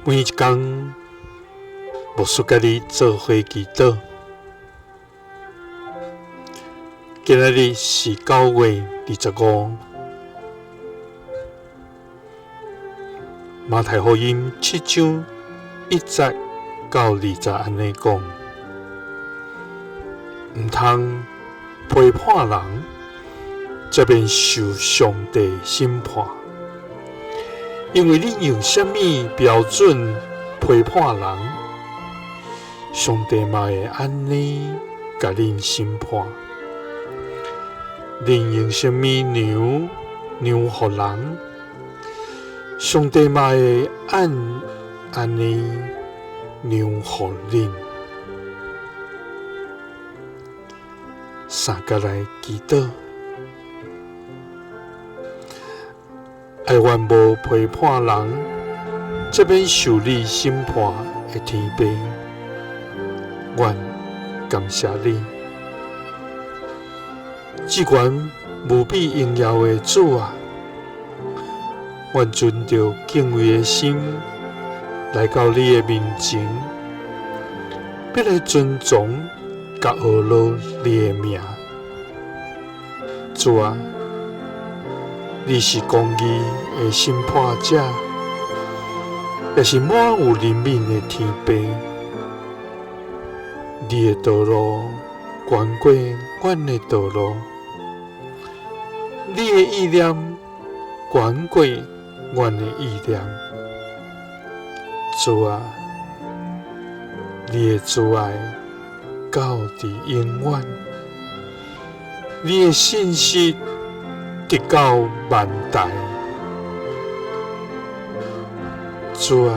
每一工，牧師佮你做伙祈禱。今仔日是9月25，馬太福音7章1節到2節按呢講：毋通批判人，才免受上帝審判。因為恁用啥物標準批判人，上帝嘛會按呢共恁審判。恁用啥物量量予人，上帝嘛會按按呢量予恁。三佮來祈禱。哀願無批判人，才免受你審判的天父，阮感謝你，至懸無比榮耀的主啊！阮存著敬畏的心來到你的面前，欲來尊崇佮呵咾你的名，主啊！你是公義的審判者，也是滿有憐憫的天父。你的道路懸過阮的道路，你的意念懸過阮的意念。主啊，你的慈愛到佇永遠，你的信實直到萬代。主啊，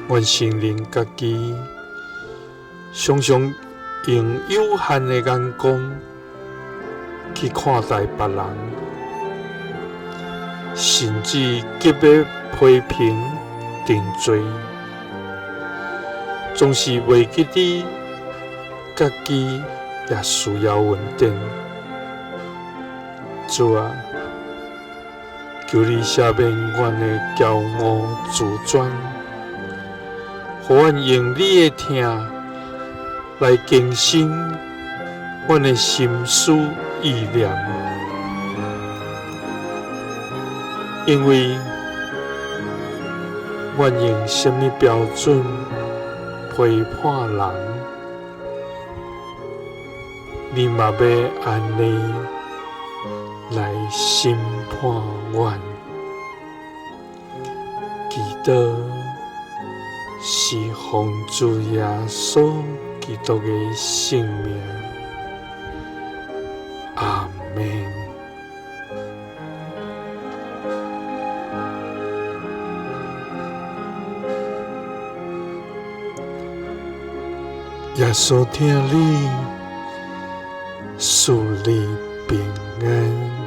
阮承認家己常常用有限的眼光去看待別人，甚至急欲批評定罪，總是袂記得家己也需要恩典。主啊，求你赦免阮的驕傲自尊，予阮用你的疼來更新阮的心思意念，因為阮用啥物標準批判人，你嘛欲按呢來審判阮。祈禱是奉主耶穌基督的聖名，阿們。耶穌疼你，賜你平安。